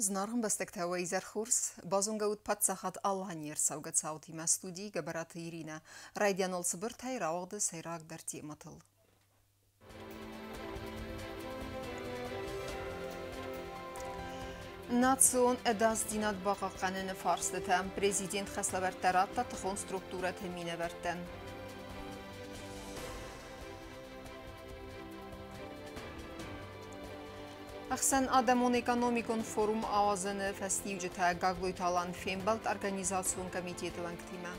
Зынаргъ ӕмбӕстӕгтӕ, уӕ изӕр хорз! Базонгӕ ут Паддзахад Аланийы ӕрцӕугӕ цаутимӕ, студийы Гӕбӕраты Иринӕ. Райдианыл цыбыртӕй рауагъды сӕйрагдӕр темӕтыл. Национ ӕдасдзинад бахъахъхъӕныны фарстытӕ президент хӕслӕвӕрдтӕ радта тыхон структурӕты минӕвӕрттӕн. Ӕхсӕнадӕмон экономикон форум ауадзыны фӕстиуджытӕ Гаглойты Алан фембӕлд организацион комитеты уӕнгтимӕ.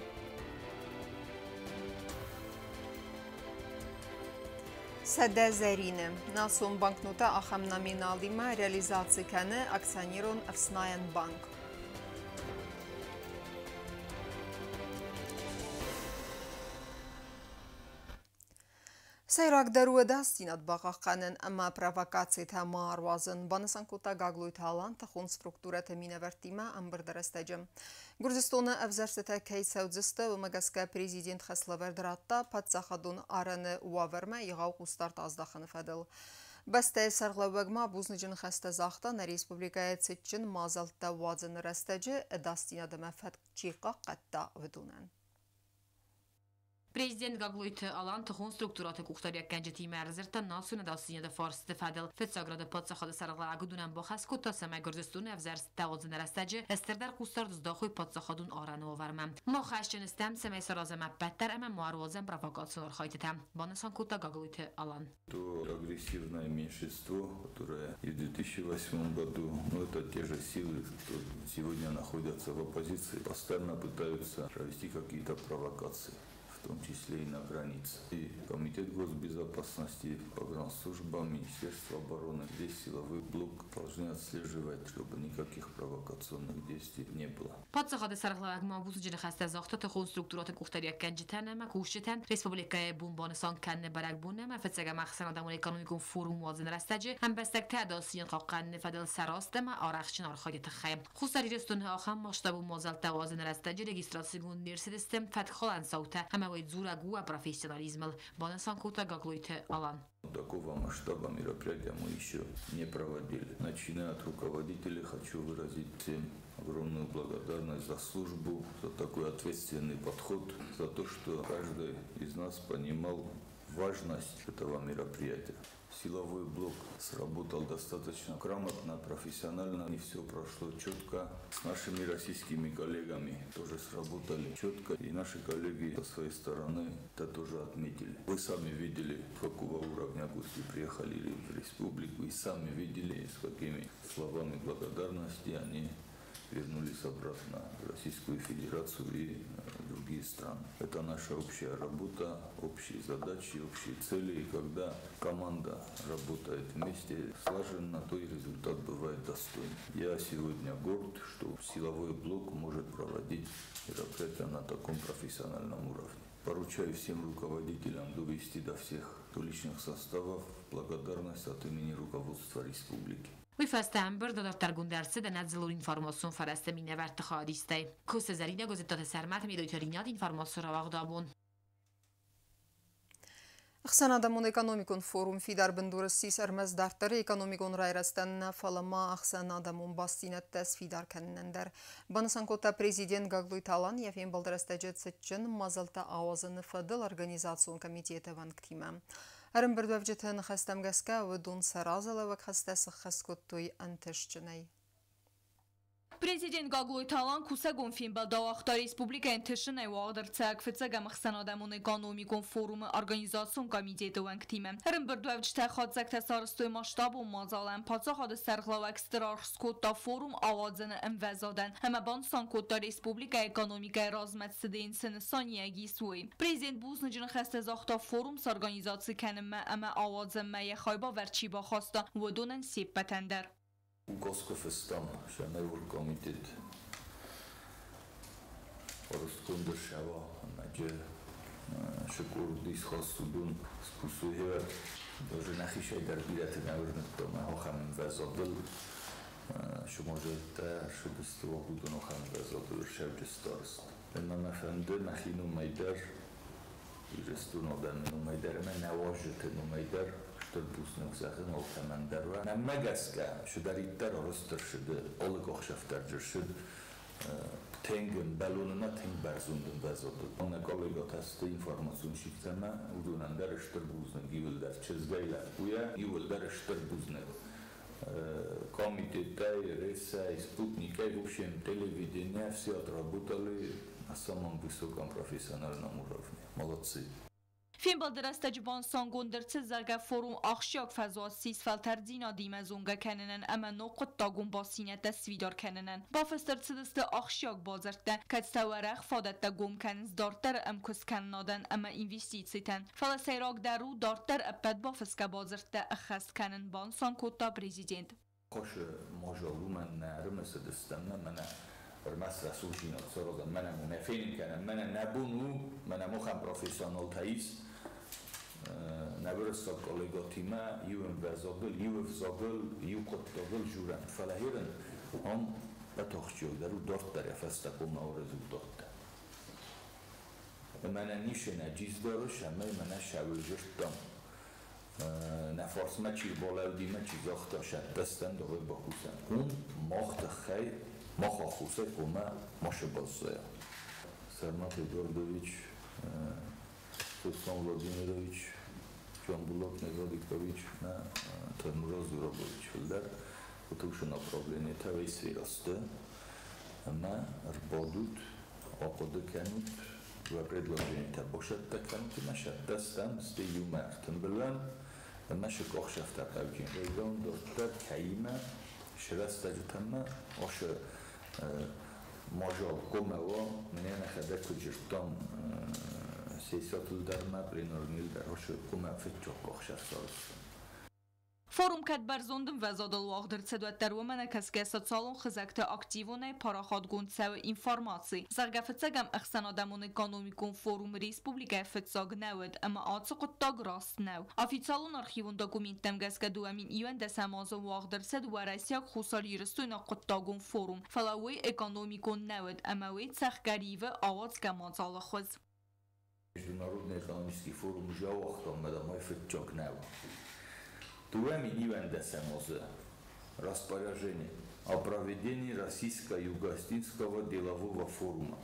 100 зӕрины. Национ банкнотӕ ахӕм номиналимӕ реализаци кӕны акционерон ӕфснайӕн банк. Сӕйрагдӕр у ӕдасдзинад бахъахъхъӕнын ӕмӕ провокацитӕ ма ӕруадзын, банысан кодта Гаглойты Алан тыхон структурӕты минӕвӕрттимӕ ӕмбырды рӕстӕджы. Гуырдзыстоны ӕвзӕрстытӕ кӕй цӕудзысты, уымӕ гӕсгӕ президент хӕслӕвӕрд радта паддзахадон арӕны уавӕрмӕ егъау хъусдард аздахыны фӕдыл. Бӕстӕйы сӕргълӕууӕг ма бузныджы ныхӕстӕ загъта, нӕ республикӕйы цытджын мадзӕлттӕ уадзыны рӕстӕджы ӕдасдзинад ӕмӕ фӕтк чи хъахъхъӕдта, уыдонӕн. Президент Гаглойты Алан тыхон структурӕты къухдариуӕггӕнджытимӕ ӕрдзырдта национ ӕдасдзинады фарстыты фӕдыл. Фыццаграды паддзахады сӕргълӕууӕг уыдонӕн бахӕс кодта, цӕмӕй Гуырдзыстоны ӕвзӕрстытӕ уадзыны рӕстӕджы стырдӕр хъусдард здахой паддзахадон арӕны уавӕрмӕ. Мах хӕсджын стӕм, цӕмӕй саразӕм ӕппӕт дӕр ӕмӕ ма ӕруадзӕм провокацион архайдтытӕ, банысан кодта Гаглойты Алан. То агрессивное меньшинство, которое и в 2008 году, ну, это те же силы, что сегодня находятся в оппозиции, постоянно пытаются провести какие-то провокации, в том числе и на границе. И Комитет госбезопасности, погранслужба, Министерство обороны, весь силовой блок должны отслеживать, чтобы никаких провокационных действий не было. Паддзахады сӕргълӕууӕг ма бузныджы ныхӕстӕ загъта тыхон структурӕты къухдариуӕггӕнджытӕн ӕмӕ кусджытӕн республикӕйы бон банысан кӕныны бӕрӕгбон ӕмӕ фыццӕгӕм ӕхсӕнадӕмон экономикон форум уадзыны рӕстӕджы ӕмбӕстӕгты ӕдасдзинад хъахъхъӕныны фӕдыл сӕ раст ӕмӕ арӕхстджын архайды тыххӕй. Хуссар Ирыстоны ахӕм масштабон мадзӕлттӕ уадзыны рӕстӕджы регистрацигонд не рцыдысты фӕткхалӕн цаутӕ ӕмӕ уый дзурӕг у профессионализмыл, банысан кодта Гаглойты Алан. Такого масштаба мероприятия мы еще не проводили. Начиная от руководителей, хочу выразить всем огромную благодарность за службу, за такой ответственный подход, за то, что каждый из нас понимал важность этого мероприятия. Силовой блок сработал достаточно грамотно, профессионально, и все прошло четко. С нашими российскими коллегами тоже сработали четко, и наши коллеги со своей стороны это тоже отметили. Вы сами видели, какого уровня гости приехали в республику, и сами видели, с какими словами благодарности они вернулись обратно в Российскую Федерацию и другие страны. Это наша общая работа, общие задачи, общие цели. И когда команда работает вместе, слаженно, то и результат бывает достойный. Я сегодня горд, что силовой блок может проводить мероприятия на таком профессиональном уровне. Поручаю всем руководителям довести до всех личных составов благодарность от имени руководства республики. Уый фӕстӕ ӕмбырды дарддӕргонд ӕрцыд ӕнӕдзыллон информацион фӕрӕзты минӕвӕртты хайадистӕй. Коцты Зӕринӕ, Гозеттаты Сӕрмӕт, Медойты Ринат, информацион рауагъд абон. Ӕхсӕнадӕмон экономикон форум фидар бындур ссис ӕрмӕст дарддӕры экономикон райрӕзтӕн нӕ, фӕлӕ ма ӕхсӕнадӕмон бастдзинӕдтӕ сфидар кӕнынӕн дӕр. Банысан кодта президент Гаглойты Алан йӕ фембӕлды рӕстӕджы цытджын мадзӕлттӕ ауадзыны фӕдыл организацион комитеты уӕнгтимӕ. Ӕрӕмбырдуӕвджыты ныхӕстӕм гӕсгӕ, уыдон сӕ разылӕууӕг хӕстӕ сыххӕст кодтой ӕнтыстджынӕй. Президент Гаглойты Алан кусӕгон фембӕлд ауагъта республикӕйы ӕнтысынӕй уагъд ӕрцӕуӕг фыццӕгӕм ӕхсӕнадӕмон экономикон форумы организацион комитеты уӕнгтимӕ. Ӕрӕмбырдуӕвджытӕ хатдзӕгтӕ сарӕзтой масштабон мадзалӕн. Паддзахады сӕргълӕууӕг стыр аргъ скодта форум ауадзыны ӕмвӕзадӕн ӕмӕ банысан кодта республикӕйы экономикӕйы размӕцыды йын цы нысаниуӕг ис, уый. Президент бузныджы ныхӕстӕ загъта форум сорганизаци кӕнынмӕ ӕмӕ ауадзынмӕ йӕ хайбавӕрд чи бахаста, уыдонӕн се ппӕтӕн дӕр. Указ куы фыстам, цӕмӕй оргкомитет арӕзтгонд ӕрцӕуа ӕмӕ сыкъорд исхӕссудон скусуйӕ, даже нӕхицӕй дӕр бирӕты нӕ уырныдта мӕ ахӕм ӕмвӕзадыл. Сымазӕттӕ ӕрцыдысты уагъдудон ахӕм ӕмвӕзадыл ӕрцӕуджы старост. Ӕмӕ мӕ фӕнды мӕхи номӕй дӕр, Ирыстоны адӕмы номӕй дӕр ӕмӕ нӕ уазджыты номӕй дӕр Стыр бузныг зӕгъын алкӕмӕн дӕр. Мӕнмӕ гӕсгӕ, чидӕриддӕр арӕзт ӕрцыд, алы къахдзӕф дӕр ӕрцыд тынг ӕмбӕлон ӕмӕ тынг бӕрзонд ӕмвӕзадыл. Нӕ коллегӕтӕ сты информацион системӕ, уыдонӕн дӕр стыр бузныг иууылдӕр, чызгӕй, лӕппуйӕ, иууылдӕр стыр бузныг. Комитетӕй, РЭС-ӕй, Спутникӕй, в общем, телевидение, все отработали на самом высоком профессиональном уровне. Молодцы. Фембӕлды рӕстӕджы банысангонд ӕрцыд, зӕгъгӕ, форум ахсджиаг фӕзуат ссис фӕлтӕрддзинадимӕ зонгӕ кӕнынӕн ӕмӕ ног хъуыддагон бастдзинӕдтӕ сфидар кӕнынӕн. Бафыст ӕрцыдысты ахсджиаг бадзырдтӕ, кӕцытӕ уӕрӕх фадӕттӕ гом кӕнынц дарддӕры ӕмкуысткӕнынадӕн ӕмӕ инвестицитӕн. Фӕлӕ сӕйрагдӕр у дарддӕр ӕппӕт бафысгӕ бадзырдтӕ ӕххӕст кӕнын, банысан кодта президент. Хосы мажал уымӕн нӕ ӕрымысыдыстӕм, нӕ мӕнӕ ӕрмӕст рӕсугъддзинад саразӕм, мӕнӕ у нӕ фенын кӕнӕм, мӕнӕ нӕ бон у, мӕнӕ махӕн профессионалтӕ ис, нӕ уырыссаг коллегӕтимӕ иу ӕмвӕзадыл, иу ӕвзагыл, иу хъуыддагыл дзурӕм. Фӕлӕ херын ам бӕт ахсджиагдӕр у дарддӕр йӕ фӕстӕ хъуамӕ результаттӕ. Мӕнӕ ницы нӕ джиздары, цӕмӕй мӕнӕ сӕвзӕрдтам. Нӕ фарсмӕ чи рбалӕууыди мӕ чи загъта, сӕттӕстӕн давай бакусӕм. Уым мах тыххӕй, мах аххосӕй хъуамӕ ма сбаззайа. Сӕрмӕт Эдуардович, Сослан Владимирович, Джамбулат Мегадикович мӕ Таймураз Зурабович фылдӕр уыцы направлениетӕ сферасты ӕмӕ ӕрбадут, ахъуыды кӕнут, уӕ предложениетӕ бацӕттӕ кӕнут ӕмӕ сӕттӕстӕм, стӕй иумӕ ӕртымбылӕм ӕмӕ сы къахдзӕфтӕ хъауджын райдӕн дарддӕр кӕимӕ срӕстӕджытӕм ашы мажал хъуамӕ уа, мӕнӕ нӕхӕдӕг куыд зыдтам сессиятыл дӕр ӕмӕ пленарныйыл дӕр ашы хъуамӕ фыццаг къахдзӕф сарӕзтам. Форум кӕд бӕрзонд ӕмвӕзадыл уагъд ӕрцыд, уӕддӕр уымӕ нӕ кӕсгӕ социалон хызӕгты активонӕй парахатгонд цӕуы информаци, зӕгъгӕ, фыццӕгӕм ӕхсӕнадӕмон экономикон форум республикӕйы фыццаг нӕ уыд, ӕмӕ ацы хъуыддаг раст нӕу. Официалон архивон документтӕм гӕсгӕ 2011 азы уагъд ӕрцыд уӕрӕсейаг хуссарирыстойнаг хъуыддагон форум, фӕлӕ уый экономикон нӕ уыд ӕмӕ уый цӕхгӕр ивы ауадзгӕ мадзалы хуыз. Международный экономический форум уже ауагътам, ӕмӕ май фыццаг нӕу. 2011 азы распоряжение о проведении Российско-Югоостинского делового форума.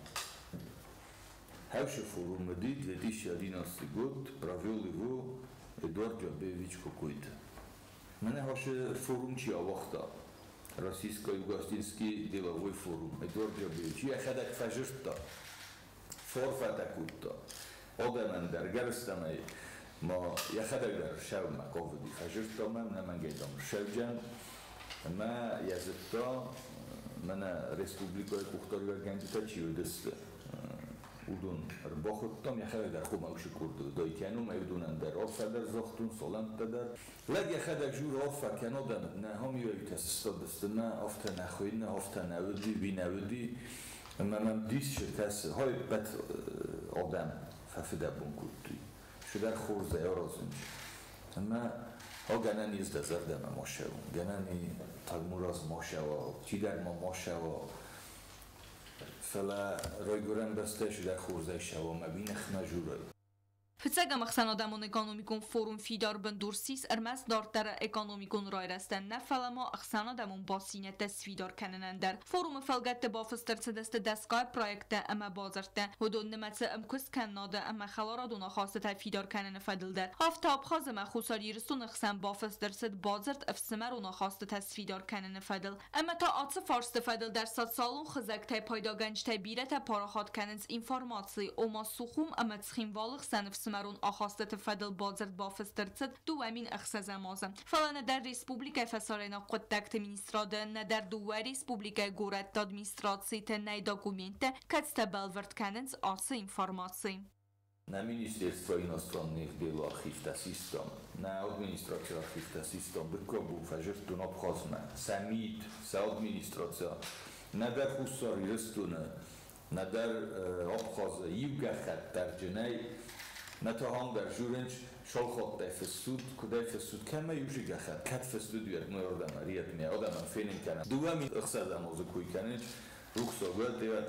Хӕвшы форум 2011 год, провел его Эдуард Джабеевич Кокойты. Мӕнӕ хашы форум чи ауагъта? Российско-Югоостинский деловой форум. Эдуард Джабеевич йӕхӕдӕг фӕзырдта, форфӕтӕ кодта. Адӕмӕн дӕр гӕрзтӕмӕй ма йӕхӕдӕг дӕр сӕумӕ хъавыди, фӕзырдта мӕм, нӕмӕнгӕй дам ссӕуджӕн, ӕмӕ йӕ зыдта, мӕнӕ республикӕйы къухдариуӕггӕнджытӕ чи уыдысты, уыдон ӕрбахуыдтам, йӕхӕдӕг дӕр хъуамӕ уышы куырды уыдаид йӕ номӕй, уыдонӕн дӕр арфӕ дӕр загътон, салӕмттӕ дӕр. Лӕг йӕхӕдӕг журы арфӕ кӕн адӕмӕн, нӕ хам иуӕй-иутӕ сыстадысты, нӕ афтӕ нӕ хуыйны, афтӕ нӕ уыди, уый нӕ уыди. Ӕмӕ мӕм дисы кӕсы, хай ӕппӕт адӕм фӕфыдӕбон кодтой, цыдӕр хорзӕй аразынч. Ӕмӕ а гӕнӕн ис дӕ зӕрдӕмӕ ма ссӕуын, гӕнӕн и Таймураз ма ссӕуа, чидӕр ма ма ссӕуа. Фӕлӕ райгуырӕн бӕстӕйы цыдӕр хорзӕй ссӕуа ӕмӕ уый ныхмӕ журай. Фыццӕгӕм ӕхсӕнадӕмон экономикон форум фидар бындур ссис ӕрмӕст дарддӕры экономикон райрӕзтӕн нӕ, фӕлӕ ма ӕхсӕнадӕмон бастдзинӕдтӕ сфидар кӕнынӕн дӕр. Форумы фӕлгӕтты бафыст ӕрцыдысты дӕсгай проекттӕ ӕмӕ бадзырдтӕ, уыдон нымӕцы ӕмкуысткӕнынады ӕмӕ хӕларадон ахастытӕ фидар кӕныны фӕдыл дӕр. Афтӕ Абхаз ӕмӕ Хуссар Ирыстоны хсӕн бафыст ӕрцыд бадзырд ӕфсымӕрон ахастытӕ сфидар кӕныны фӕдыл. Ӕмӕ та ацы фарсты фӕдыл дӕр социалон хызӕгтӕй пайдагӕнджытӕй бирӕтӕ парахат кӕнынц информаци, ома Сухум ӕмӕ Цхинвалы хсӕн ӕфсымӕрон ахастыты фӕдыл бадзырд бафыст ӕрцыд 2006 азы. Фӕлӕ нӕдӕр республикӕйы фӕсарӕйнаг хъуыддӕгты министрады, нӕдӕр дыууӕ республикӕйы горӕтты администрациты нӕй документтӕ, кӕцытӕ бӕлвырд кӕнынц ацы информаци. Нӕ Министерство иностранных дел архивтӕ систам, нӕ администрацийы архивтӕ систам, дыккаг бон фӕзырдтон Абхазмӕ, сӕ МИД, сӕ администрацийӕ, нӕдӕр Хуссар Ирыстоны, нӕдӕр Абхазы иу гӕххӕтт дӕр нӕй, нӕ та ам дӕр журынч шалхаттӕй фыссут, куыдӕй фыссут, кӕмӕй уышы гӕххӕтт, кӕд фыст уыд уӕд мӕ риет ме адӕмӕн фенын кӕнӕм. 2006 азы кой кӕнынч, рухсаг уӕд,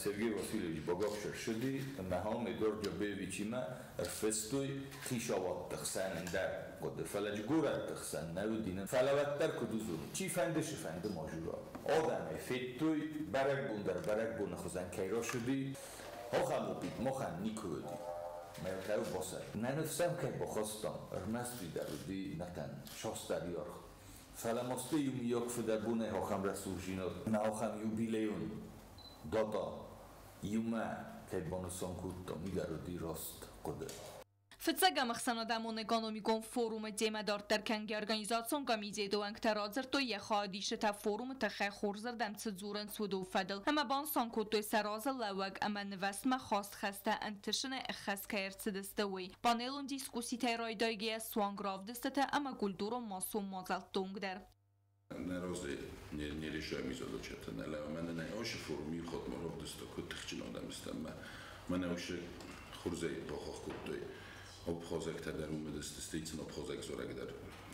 Сергей Васильевич Багапш ссыди, ӕмӕ ам Эдуард Джабеевичимӕ ӕрфыстой хицауадты хсӕн ӕндӕр хъуыды, фӕлӕ горӕтты хсӕн нӕ уыди, фӕлӕ уӕддӕр куыд уыдзон, чи фӕнды, цы фӕнды ма жура. Адӕмӕй федтой, бӕрӕгбон дӕр бӕрӕгбоны хуызӕн кӕй рацыди, ахӕм опит махӕн никуы уыди. Мӕ басӕр. Нӕ ныфс ӕм кӕй бахастам, ӕрмӕст уый дӕр уыди нӕхъӕн састӕры аргъ. Фӕлӕ ма стӕй иумиаг фыдӕбонӕй ахӕм рӕсугъддзинад ӕмӕ ахӕм юбилейон дата иумӕ кӕй банысан кодтам, уый дӕр уыди раст хъуыды. Фыццӕгӕм ӕхсӕнадӕмон экономикон форумы темӕ дарддӕр кӕнгӕ организацион комитеты уӕнгтӕ радзырдтой йӕ хайадисджытӕ форумы тыххӕй хорзырдӕм цы дзурынц, уыдон фӕдыл ӕмӕ банысан кодтой сӕ разылӕууӕг ӕмӕ нывӕстмӕ хаст хӕстӕ ӕнтысынӕй ӕххӕст кӕй ӕрцыдысты, уый. Панелон дискусситӕй райдайгӕйӕ суанг равдыстытӕ ӕмӕ культурон массон мадзӕлтты онг дӕр. Нӕ разы не решаем задачатӕ нӕ лӕууы. Мӕнӕ нӕ ашы форум иу хатт ма равдыста, куыд тыхджын адӕм стӕм. Мӕнӕ уышы хурзӕй бахахх кодтой. Абхазӕгтӕ дӕр уым уыдысты, стӕй сын абхазаг зарӕг дӕр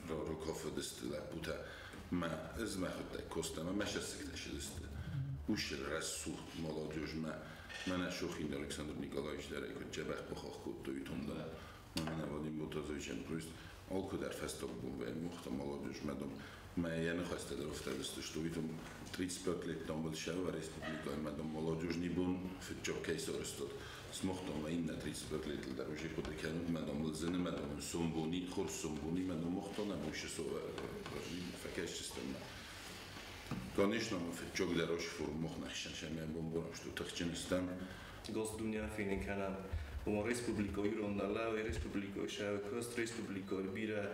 ракафыдысты лӕппутӕ. Мӕ ӕз мӕхуыдтӕг кодтам ӕмӕ сӕссыгтӕ ссыдысты. Уышы рӕсугъд молодежмӕ мӕнӕ Шохин Александр Николаевич дӕр ӕй куыд дзӕбӕх бахахх кодтой уый дӕр. Мӕнӕ Вадим Ботазовичӕн просто алкуыдӕр фӕстаг бон вӕййы мохта молодежмӕ дам. Мӕ йӕ ныхӕстӕ дӕр афтӕ что уый там 35 лет там был шӕвӕ республикӕйы мӕ дам молодежный бон фыццаг кӕй сарӕзтат. Смохтам мӕ иннӕ 35 летыл дӕр уже хъуыды кӕнут, мӕ дам зыны, мӕ дам сомбони, хорз сомбони, мӕ дам мохтан ӕмӕ уышы фӕкӕсджыстӕм. Конечно, фыццаг дӕр ашы форум мох нӕхсӕн сӕмӕ бон что тыхджын стӕм. Госдумӕ фенын кӕнӕм. Уымӕн республикӕ ирон нӕ республикӕ сӕ республикӕ бирӕ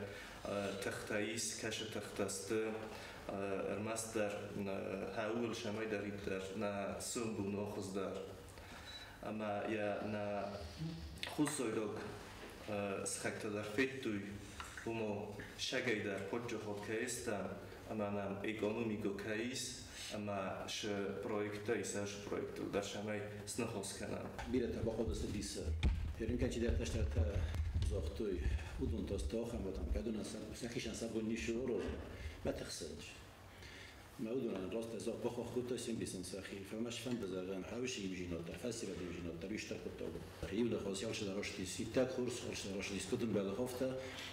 тыхтӕ ис, кӕсы тыхтӕ сты, ӕрмӕстдӕр хӕуыл сӕмӕйдӕриддӕр нӕ сомбон хуыздӕр. Ӕмӕ йӕ нӕ хуссайраг сыхӕгтӕ дӕр федтой, уымӕ сӕгӕй дӕр паддзахад кӕй стӕм, ӕмӕ нӕм экономикӕ кӕй ис, ӕмӕ шы проекттӕ ис, шы проекттыл дӕр сӕмӕй сныхас кӕнӕм. Бирӕтӕ бахудысты дисы. Ерын кӕчидӕртӕ загътой, уыдон та сты ахӕм адӕм, кӕдонӕн сӕхицӕн сӕ бон ницы аразын, мӕ тыхсынц. Мӕ уыдонӕн раст зӕгъ бахахх кодта се мбисӕн сӕхи, фӕлӕ мӕ сфӕнды зӕгъын, хъӕуы иудзинад дӕр, фӕсивӕды иудзинад дӕр уый стыр хъуыддаг у. Иу ныхас алчидӕр растис иттӕг хорз, алчидӕр растис куыд ӕмбӕлы, афтӕ.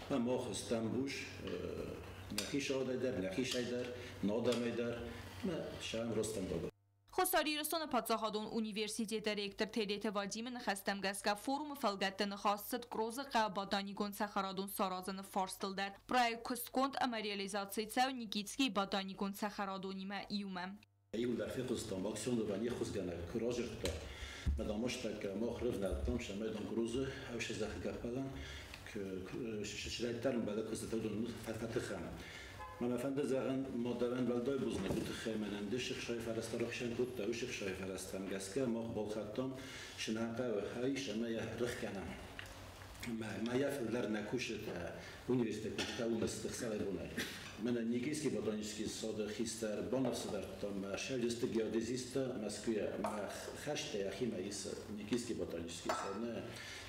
Мӕ мах стӕм буз нӕхи сагъдӕй дӕр, нӕхицӕй дӕр, нӕ адӕмӕй дӕр, мӕ сӕм раст фӕндагыл. Хуссар Ирыстоны паддзахадон университеты ректор Тедеты Вадимы ныхӕстӕм гӕсгӕ форумы фӕлгӕтты ныхас цыд Кърозы хъӕуы ботаникон цӕхӕрадон саразыны фарстыл дӕр. Проект куыстгонд ӕмӕ реализаци цӕуы Никитскийы ботаникон цӕхӕрадонимӕ иумӕ. Иуылдӕр фехъуыстам, Аксенова не ххуысгӕнӕг куы радзырдта, мӕ дам мастӕггӕ мах рывнӕлдтам, сӕмӕй дам Кърозы ӕвсӕзӕхы гӕппӕлӕн срайдтар ӕмбӕлы куыстытӕ уыдон фӕтыхӕн. Мӕ фӕнды зӕгъын, ма дӕуӕн уӕлдай бузныг уый тыххӕй мӕнӕн ды сыхсайы фӕрӕзтӕ рахсӕн кодта, уый сыхсайы фӕрӕзтӕм гӕсгӕ мах балхӕдтам шынӕхъӕуы хай, ӕмӕ йӕ рых кӕнӕм. Мӕ йӕ фылдӕр нӕ кусджытӕ, университеты кусджытӕ уым сты хсӕвӕй-бонӕй. Мӕнӕ Никитский ботанический сады хистӕр баныфсӕвӕрдта мӕ сӕвджысты геодезисттӕ Мӕскуыйӕ, мӕ хӕстӕ йӕхимӕ исы Никитский ботанический сад.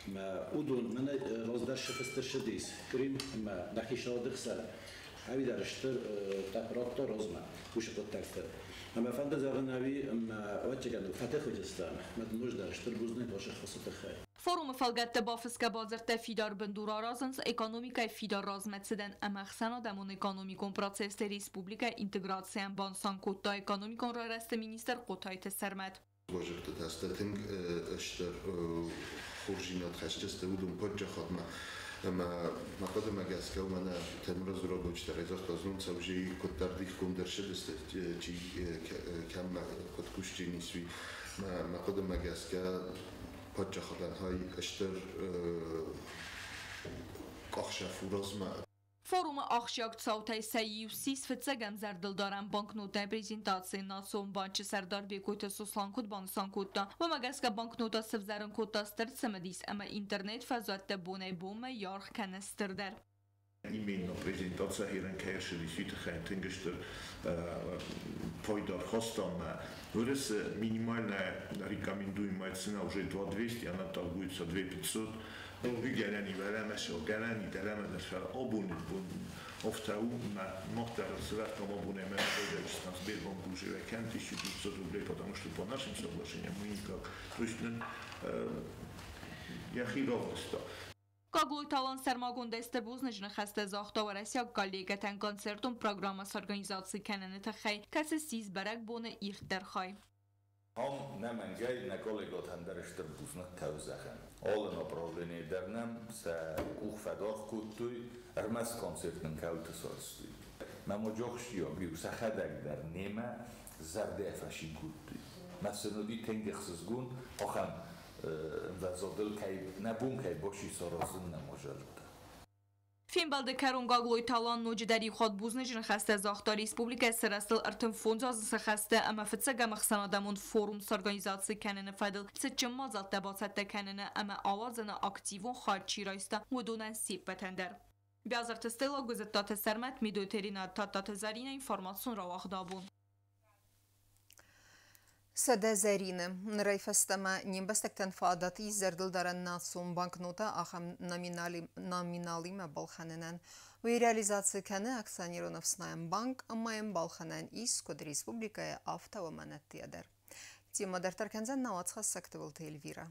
Мӕ уыдон мӕнӕ раздӕр сыфысты ссыдис Крым ӕмӕ нӕхи сады хсӕн. Ӕви дӕр стыр тъӕпп радта размӕ уыцы хъуыддӕгты. Ӕмӕ фӕнды зӕгъын ӕви ӕмӕ ӕвӕццӕгӕн фӕтых уыдыстӕм, мӕ дын ноджыдӕр стыр бузныг ашы ххуысы тыххӕй. Форумы фӕлгӕтты бафысгӕ бадзырдтӕ фидар бындур аразынц экономикӕйы фидар размӕцыдӕн ӕмӕ ӕхсӕнадӕмон экономикон процессты республикӕйы интеграцийӕн, банысан кодта экономикон райрӕзты министр Хъотайты Сӕрмӕт. Базырдтытӕ сты тынг стыр хорздзинад хӕсджысты уыдон паддзахадмӕ. Ӕмӕ мӕ хъуыдымӕ гӕсгӕ мӕнӕ Темураз Зурабович дӕр загъта, знон цӕуджи куыддӕр дихгонд ӕрцыдысты, чи кӕммӕ куыд кусджын ис, уый. Мӕ хъуыдымӕ гӕсгӕ паддзахадӕн хай стыр къахсӕф у размӕ. Форумы ахсджиаг цаутӕй сӕ иу ссис фыццӕгӕм зӕрдылдарӕн банкнотӕй презентаци. Национ банчы сӕрдар Бекъойты Сослан куыд банысан кодта, уымӕ гӕсгӕ банкнотӕ сӕвзӕрын кодта стыр цымыдис ӕмӕ интернет фӕзуӕтты бонӕй-бонмӕ йӕ аргъ кӕны стырдӕр. Именно презентация хирен кӕсы тынг стыр пайда ӕрхастам. Уырысы минимальная рекомендуемая цена уже 2200, она торгуется 2500. Гелени велемese, a geleni delemedese abun офтау махтар абоне мы Сбербанк уже 1500 рублей, потому что по нашим соглашениям мы никак. То есть я хировста. Гаглойты Алан сӕрмагондӕй стыр бузныджы ныхӕстӕ загъта уӕрӕсейаг коллегӕтӕн концертон программӕ сорганизаци кӕныны тыххӕй, кӕцы ссис бӕрӕгбоны ирддӕр хай. Ам нӕмӕнгӕй нӕ коллегӕтӕн дӕр стыр бузныг хъӕуы зӕгъын. Алы направленийы дӕр нӕм сӕ къух фӕдаргъ кодтой, ӕрмӕст концерт нын кӕуылты сарӕзтой. Мӕ ноджы ахсджиаг у, сӕхӕдӕг дӕр немӕ зӕрдӕйӕ фӕцин кодтой. Мӕ сын уыди тынг ӕхсызгон, ахӕм ӕмвӕзадыл кӕй нӕ бон кӕй баци саразын нӕ мадзӕлттӕ. Фембӕлды кӕрон Гаглойты Алан ноджыдӕр иу хатт бузныджы ныхӕстӕ загъта республикӕйы сырӕзтыл 35 азы сӕххӕсты ӕмӕ фыццӕгӕм ӕхсӕнадӕмон форум сорганизаци кӕныны фӕдыл цытджын мадзӕлттӕ бацӕттӕ кӕныны ӕмӕ ауадзыны активон хайад чи райста, уыдонӕн се ппӕтӕн дӕр. Биазырты Стелла, Гуызыттаты Сӕрмӕт, Медойты Ренат, Тадтаты Заринӕ, информацион рауагъд «Абон». 100 зӕрины. Нырӕй фӕстӕмӕ не мбӕстӕгтӕн фадат ис зӕрдылдарӕн национ банкнота ахӕм номиналимӕ балхӕнынӕн. Уый реализаци кӕны акционерон ӕфснайӕн банк ӕмӕ йӕм балхӕнӕн ис куыд республикӕйы, афтӕ уымӕн ӕддейӕ дӕр. Темӕ дарддӕр кӕндзӕн нӕ уацхӕссӕг Тыбылты Эльвирӕ.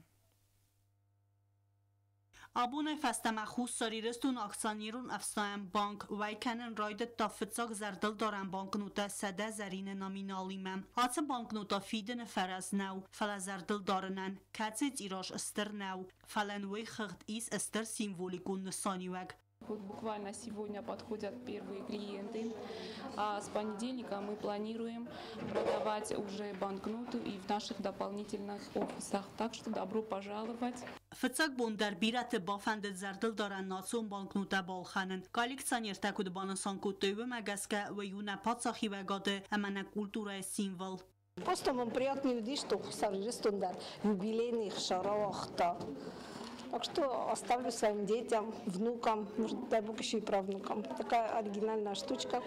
Абонӕй фӕстӕмӕ Хуссар Ирыстоны акционерон ӕфснайӕн банк уӕй кӕнын райдыдта фыццаг зӕрдылдарӕн банкнотӕ 100 зӕрины номиналимӕ. Ацы банкнота фидыны фӕрӕз нӕу, фӕлӕ зӕрдыл дарынӕн, кӕцы тираж стыр нӕу, фӕлӕ уый хыгъд ис стыр символикон нысаниуӕг. Вот буквально сегодня подходят первые клиенты. А с понедельника мы планируем продавать уже банкноты и в наших дополнительных офисах. Так что добро пожаловать. Фыццаг бон дӕр бирӕты бафӕндыд зӕрдылдарӕн национ банкнотӕ балхӕнын. Коллекционертӕ куыд банысан кодтой, уымӕ гӕсгӕ уый у нӕ паддзахиуӕгады ӕмӕ нӕ культурӕйы символ. Просто мын приятно уыди, что Хуссар Ирыстон дӕр юбилейный ӕхца рауагъта. Так что оставлю своим детям, внукам, может, дай бог, еще и правнукам. Такая оригинальная штучка,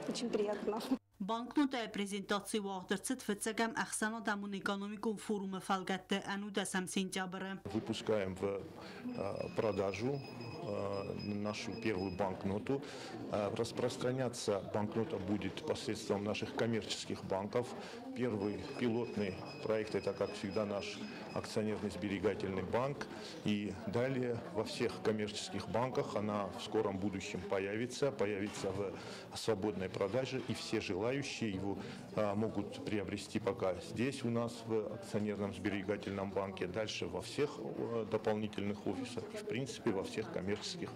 очень приятно. Банкнотӕйы презентаци уагъд ӕрцыд фыццӕгӕм ӕхсӕнадӕмон экономикон форумы фӕлгӕтты 19 сентябры. Выпускаем в продажу нашу первую банкноту. Распространяться банкнота будет посредством наших коммерческих банков. Первый пилотный проект – это, как всегда, наш акционерный сберегательный банк. И далее во всех коммерческих банках она в скором будущем появится, появится в свободной продаже, и все желающие его могут приобрести пока здесь у нас в акционерном сберегательном банке, дальше во всех дополнительных офисах и, в принципе, во всех коммерческих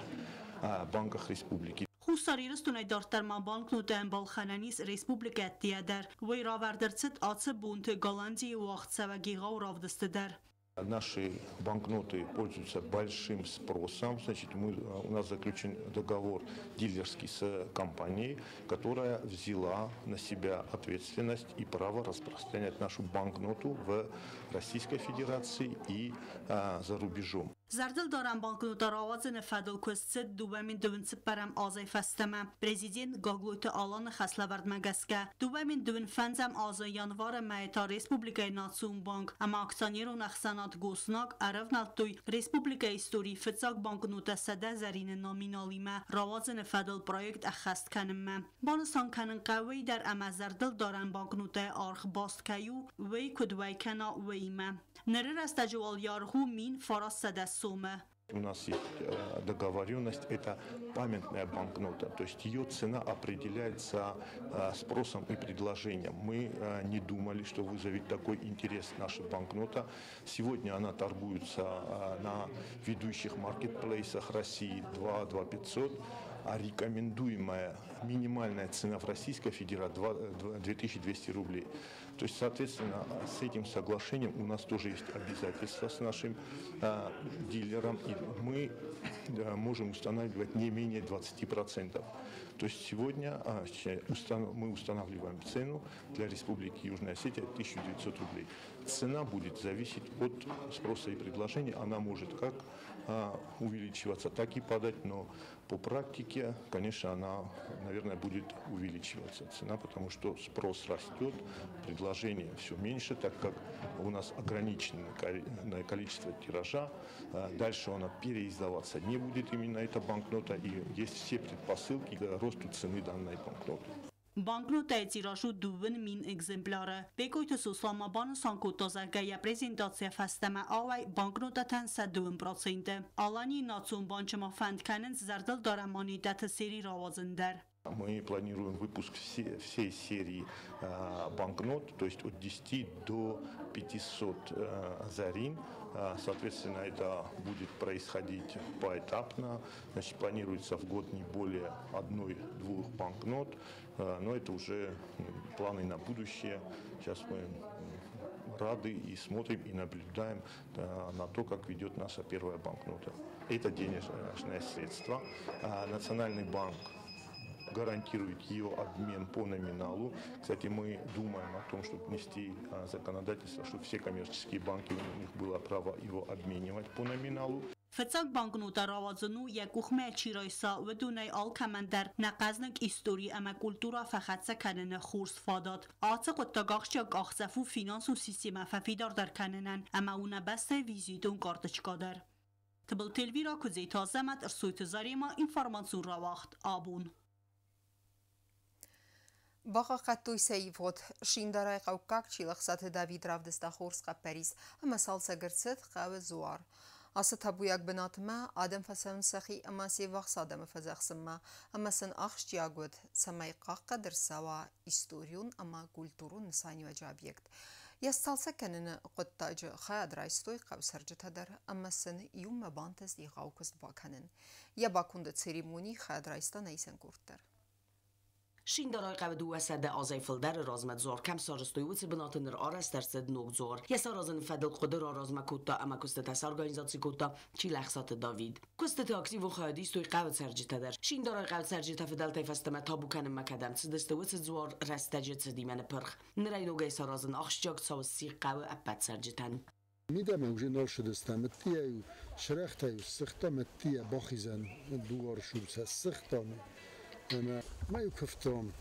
банках республики. Хуссар Ирыстонӕй дарддӕр ма банкнотӕн балхӕнӕн ис республикӕ ӕддейӕ дӕр. Уый равӕрд ӕрцыд ацы бонты Голландийы уагъдцӕуӕг егъау равдысты дӕр. Наши банкноты пользуются большим спросом. Значит, у нас заключен договор дилерский с компанией, которая взяла на себя ответственность и право распространять нашу банкноту в Российской Федерации и за рубежом. Зӕрдылдарӕн банкнота рауадзыны фӕдыл куыст цыд 2024 азӕй фӕстӕмӕ. Президент Гаглойты Аланы хӕслӕвӕрдмӕ гӕсгӕ 2025 азы январы мӕйы та республикӕйы национ банк ӕмӕ акционерон ӕхсӕнад Госнак ӕрӕвнӕлдтой республикӕйы историйы фыццаг банкнотӕ 100 зӕрины номиналимӕ рауадзыны фӕдыл проект ӕххӕст кӕнынмӕ. Банысан кӕнын хъӕуы уый дӕр, ӕмӕ зӕрдылдарӕн банкнотӕйы аргъ баст кӕй у, уый куыд уӕй кӕна, уыимӕ. Ныры рӕстӕджы уал йӕ аргъ у 1900 сомы. У нас есть договоренность, это памятная банкнота, то есть ее цена определяется спросом и предложением. Мы не думали, что вызовет такой интерес наша банкнота. Сегодня она торгуется на ведущих маркетплейсах России 2, 2 500, а рекомендуемая минимальная цена в Российской Федерации 2200 рублей. То есть, соответственно, с этим соглашением у нас тоже есть обязательства с нашим дилером, и мы можем устанавливать не менее 20%. То есть сегодня мы устанавливаем цену для Республики Южная Осетия 1900 рублей. Цена будет зависеть от спроса и предложения. Она может как увеличиваться, так и падать, но по практике, конечно, она, наверное, будет увеличиваться цена, потому что спрос растет, предложение все меньше, так как у нас ограниченное количество тиража. Дальше она переиздаваться не будет, именно эта банкнота, и есть все предпосылки к росту цены данной банкноты. Բանկնոտայի տիրաժ у 2 000 էկզեմպլյարը։ Բեկոյթը Սոսլան բանսան կոտա զղգա յա պրեզենտացիա ֆաստեմը ավայ բանկնոտաթան սա 2%-ը։ Ալանի նացիոն բանչը ֆանդ քանեն զարդալ դարամանի դաթը սերի ռավազնդեր։ Мы планируем выпуск всей серии банкнот, то есть от 10 до 500 зарин. Соответственно, это будет происходить поэтапно. Значит, планируется в год не более 1-2 банкнот, но это уже планы на будущее. Сейчас мы рады и смотрим и наблюдаем на то, как ведет наша первая банкнота. Это денежное средство. Национальный банк гарантирует ее обмен по номиналу. Кстати, мы думаем о том, чтобы внести законодательство, чтобы все коммерческие банки, у них было право его обменивать по номиналу. Ֆծակ բանկնոտը ռավազնու եկուխմե չիրայսա վդունայ ալքամանդար նաղազնք իստորի ամա կուլտուրա ֆախացա քանենը խուրս ֆադատ ացը կտագաղչա կաղծաֆու ֆինանսու սիստեմա ֆաֆիդար դար քանենան ամա ունաբաստե վիզիտոն կարտչկադար Թբլթելվիրա կուզեյ թազամատ ըրսույթը զարեմա ինֆորմացիոն ռավախտ աբուն Բաղախատույսեի ոտ շինդարայ ყავკակ չիլխսաթ Դավիթ ռավդստա խորս ყაპերիս ըմասալսա գրցետ ყავը ზուար Ասը թաբույակ բնաթմա ադեմ ֆասան սախի ըմասի վախսադամը ֆազախսմա ըմասն ախշտիագոտ ցամայ ყաղկա դրսավա իստորիուն ըմա կուլտուրուն նսանյուաջ օբյեկտ Ես ցալսակենն ყոտտაჯ խայադրայստոյ ყავსარჯთადარ ըմասն իումը բանտես իղաուկս բականեն Յա բակունդը ցերիմոնի խայադրայստան այսեն կուրտեր Շինդարայ ყավը 200 ազայ ֆլդերը ռազմը ձոր կամ սարստոյ ուցը բնաթներ արաստերցեդ նոг ձոր Ես արազն ֆեդլ ყդր արազմը կոտա ամա կուստետաս օրգանիզացի կոտա չի լախսատը Դավիթ Կուստետը ակտիվ խայդիստոյ ყավը ցերջիտադեր Շինդարայ ყավը ցերջիտա ֆեդլ տեֆաստեմը թաբուքանը մակադամ ցդստը ուցը ձոր ռաստաջը ցդիմենը փրխ Նրայ նոգ ես արազն ախշճակ ցավսի ყավը ապատ ցերջիտան Მიდამე уже ნოლშედესტამეტია შრეხტაი სიხტამეტია ბოხიზან დუარ შურცა სიხტამე ما يكفتم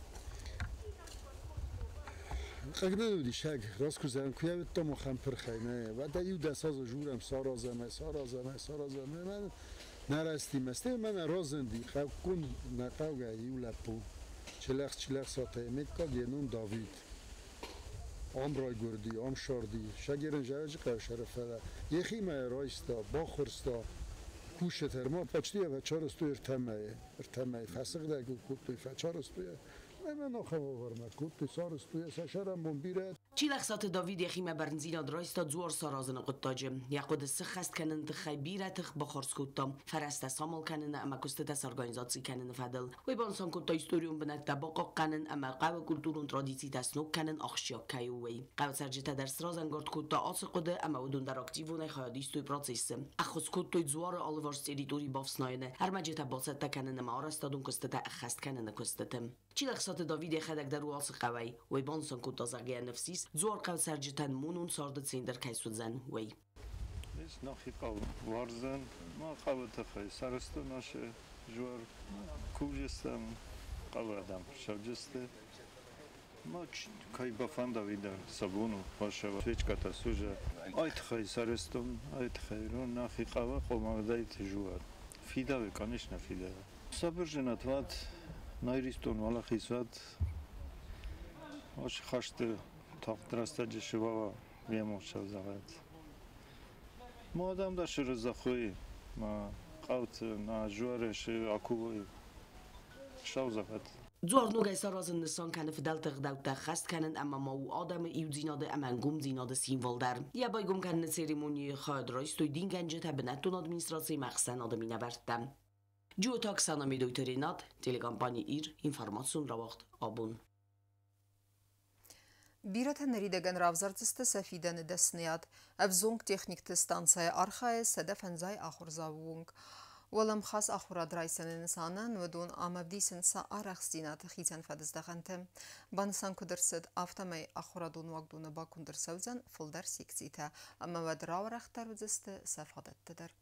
قگنودی شگ راست کوزن کوی تو مخم پرخینه و دا یو دساز جورم سارازمه سارازمه سارازمه من نرستی مسته من رازندی خب کن نقاوگه یو لپو چلخ چلخ ساته مکا گنون داوید آم رای گردی آم شاردی شگرن جوج قوشرفه یخی ما رایستا باخرستا کوشتر ما پچتیه و چارستو ارتمه ارتمه فسق ده کوتوی فچارستوی من نخوام آورم کوتوی سارستوی سشرم بومبیره Չիլախսաթը Դավիթ եղիմը բեռնձինա դրայստա ձուար սարազնը ყոտտաջը Յակոդը սխաստ քանն տխայ բիրը տխ բախորսկոտտա ֆարաստա սամալ քանն ամակոստետաս օրգանիզացի քանն ֆադլ Ուй բան սանկոտտա իստորիոն բնատտա բոկոկ քանն ամա ყավը կուլտուրուն տրադիցիա սնոկ քանն ախշյակ քայուվեյ Ყավցարջիտա դեր սրազան գործկոտտա ացը ყոդը ամա ուդունդար ակտիվուն է խայադիստոյ պրոցեսը Ախոսկոտտոյ ձուարը ալվարս տերիտորի բավսնայնը Արմաջետա բացատտա քանն ամա արաստադուն կստետա ախաստ քանն կստետը Չիլախսաթը Դավիթ եղադակ դեր ու ացը ყավայ Ուй բան սանկոտտա զագեա նֆսիս Ձուար ყავցարջიტան մունուն սարդը ցինդր քայսուձան վեյ Ես նախի ყավ վարզան մա ყავը թխայ սարստը նաշը ժուար կուժստամ ყავ ადამ შავჯստը მა კაი ბაფანდავიდა საბუნუ ვაშავა ვეჭკატა სუჟა აი თხაი სარესტომ აი თხაი რომ ნახი ყავა ყომავდაით ჟუარ ფიდავე конечно ფიდავე საბერჟენათ ვათ ნაირისტონ ვალახის ვათ ოში ხაშტე თაღ დრასტაჯი შევავა მიემოშავზაღეთ მოდამ და შერზახვი მა ყავთ ნა ჟუარეში აკუვი შავზაღეთ Ձուար նոգ այս արազն նսան քանը ֆդալ տղդաուտա խաստ քանն ամա մաու ադամը իուձինադը աման գումձինադը սիմվոլ դար Յաբայ գում քանն ցերեմոնի խայդրայստոյ դինգանջը թե բնատուն ադմինիստրացիի մախսան ադմինավարտտա Ջուտակ սանամիդոյթերինատ տելեկամպանի իր ինֆորմացիոն ռավախտ աբուն Բիրեթե նրիդեգեն ռավզարձստը սեֆիդենը դեսնիատ, ավզոնք տեխնիկտը ստանցայ արխայ սեդեֆենզայ ախորզավունք։ Ուլմ խաս ախորադրայսեն նսանան վդուն ամավդիսն սա արախստինատ խիցան ֆադզդաղանթե բանսան կդրսեդ ավտամեյ ախորադուն վագդունը բակունդրսավձան ֆուլդար սիկցիթե ամավդ ռավրախտար վձստը սեֆադետտդր։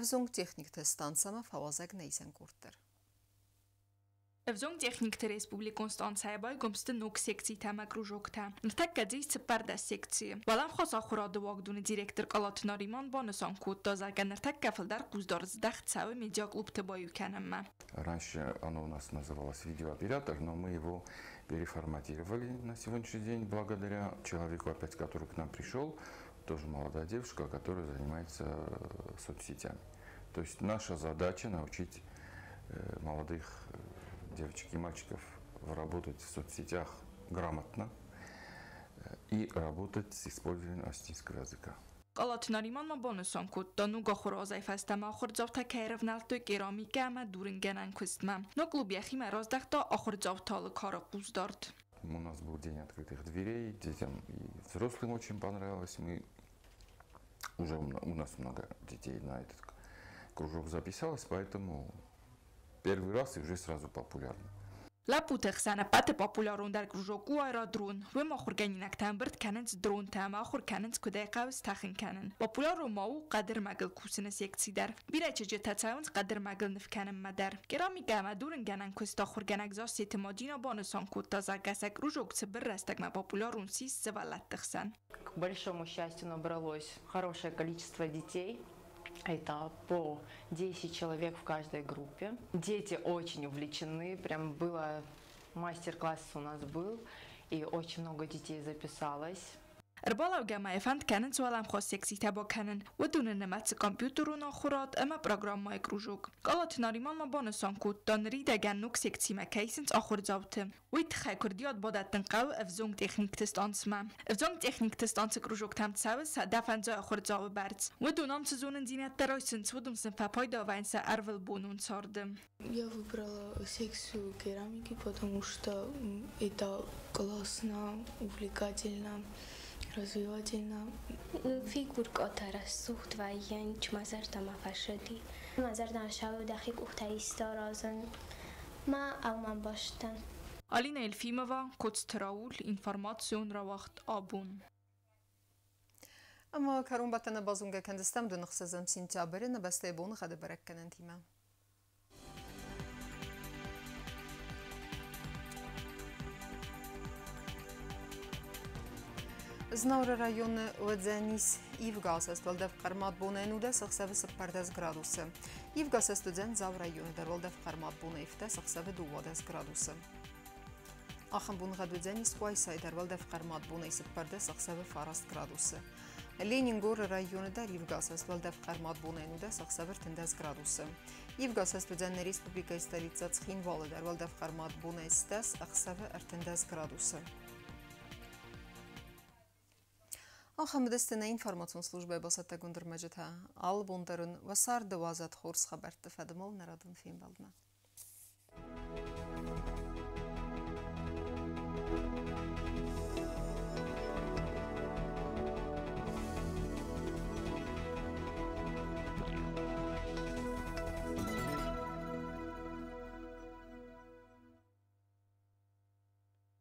Ավզոնք տեխնիկտը ստանցամը ֆավազագ նեյսեն կուրտեր։ Ӕвзонг техникты республикон станцӕйы байгом сты ног секцитӕ ӕмӕ кружоктӕ. Ныртӕккӕ дзы ис 14 секцийы. Уӕлӕмхас ахуырады уагдоны директор Къалаты Нариман банысан кодта, зӕгъгӕ, ныртӕккӕ фылдӕр хъусдард здӕхт цӕуы медиаклубты баиу кӕнынмӕ. Раньше оно у нас называлось видеооператор, но мы его переформатировали на сегодняшний день благодаря человеку, опять, который к нам пришел, тоже молодая девушка, которая занимается соцсетями. То есть наша задача научить молодых девочек и мальчиков работать в соцсетях грамотно и работать с использованием осетинского языка. Къалаты Нариман ма банысан кодта, ног ахуыры азӕй фӕстӕмӕ ахуырдзаутӕ кӕй ӕрӕвнӕлдтой керамикӕ ӕмӕ дурынгӕнӕн куыстмӕ. Ног клуб йӕхимӕ раздӕхта ахуырдзауты алы кары хъусдард. У нас был день открытых дверей, детям и взрослым очень понравилось. Мы уже у нас много детей на этот кружок записалось, поэтому первый раз и уже сразу популярно. Лӕппуты хсӕн ӕппӕты популярондӕр кружок у аэродрон. Уым ахуыргӕнинӕгтӕ ӕмбырд кӕнынц дронтӕ ӕмӕ ахуыр кӕнынц, куыд ӕй хъӕуы стӕхын кӕнын. Популярон ма у хъӕдырмӕгыл кусыны секци дӕр. Бирӕ чызджытӕ цӕуынц хъӕдырмӕгыл ныв кӕнынмӕ дӕр. Керамикӕ ӕмӕ дурынгӕнӕн куыст ахуыргӕнӕг Зассеты Мадинӕ банысан кодта, зӕгъгӕ, сӕ кружок цыбыр рӕстӕгмӕ популярон ссис сывӕллӕтты хсӕн. К большому счастью, набралось хорошее количество детей. Это по 10 человек в каждой группе. Дети очень увлечены, прям было мастер-класс у нас был, и очень много детей записалось. Ӕрбалӕугӕ ма йӕ фӕнд кӕнынц уӕлӕмхас секцитӕ бакӕнын. Уыдоны нымӕцы компьютерон ахуырад ӕмӕ программӕйы кружок. Къалаты Нариман ма банысан кодта, ныридӕгӕн ног секцимӕ кӕй исынц ахуырдзауты. Уый тыххӕй куырдиат бадӕттын хъӕуы ӕвзонг техникты станцмӕ. Ӕвзонг техникты станцы кружоктӕм цӕуы 150 ахуырдзауы бӕрц. Уыдон ам цы зонындзинӕдтӕ райсынц, уыдон сын фӕпайда вӕййынц сӕ ӕрвылбонон царды. Я выбрала секцию керамики, потому что это классно, увлекательно, развивательно. Фигуркъотӕ рӕсугъд вӕййынц, мӕ зӕрдӕмӕ фӕцыди. Мӕ зӕрдӕмӕ цӕуы дӕхи къухтӕй исты аразын. Мӕ ӕумӕ бастӕн. Алина Елфимова, Коцты Рауль, информацион рауагъд Абон. Ӕмӕ кӕронбӕттӕны базонгӕ кӕндзыстӕм 26 сентябры нӕ бӕстӕйы боныгъӕды бӕрӕггӕнӕнтимӕ. Знауыры районы уыдзӕнис ивгӕ асӕст уӕлдӕф хъӕрмад бонӕй 19 ӕхсӕвы 14 градусы. Ивгӕ асӕст уыдзӕн Дзауы районы дӕр уӕлдӕф хъӕрмад бонӕй 17 ӕхсӕвы 12 градусы. Ахӕм боныгъӕд уыдзӕнис Къуайсайы дӕр уӕлдӕф хъӕрмад бонӕй 14 ӕхсӕвы 9 градусы. Ленингоры районы дӕр ивгӕ асӕст уӕлдӕф хъӕрмад бонӕй 19 ӕхсӕвы 13 градусы. Ивгӕ асӕст уыдзӕн нӕ республикӕйы столицӕ Цхинвалы дӕр уӕлдӕф хъӕрмад бонӕй 10 ӕхсӕвы 13 градусы. Ахӕм уыдысты нӕ информацион службӕйы бацӕттӕгонд ӕрмӕджытӕ. Алы бон дӕр уын уӕ царды уадзӕд хорз хабӕртты фӕдыл нӕ радон фембӕлдмӕ.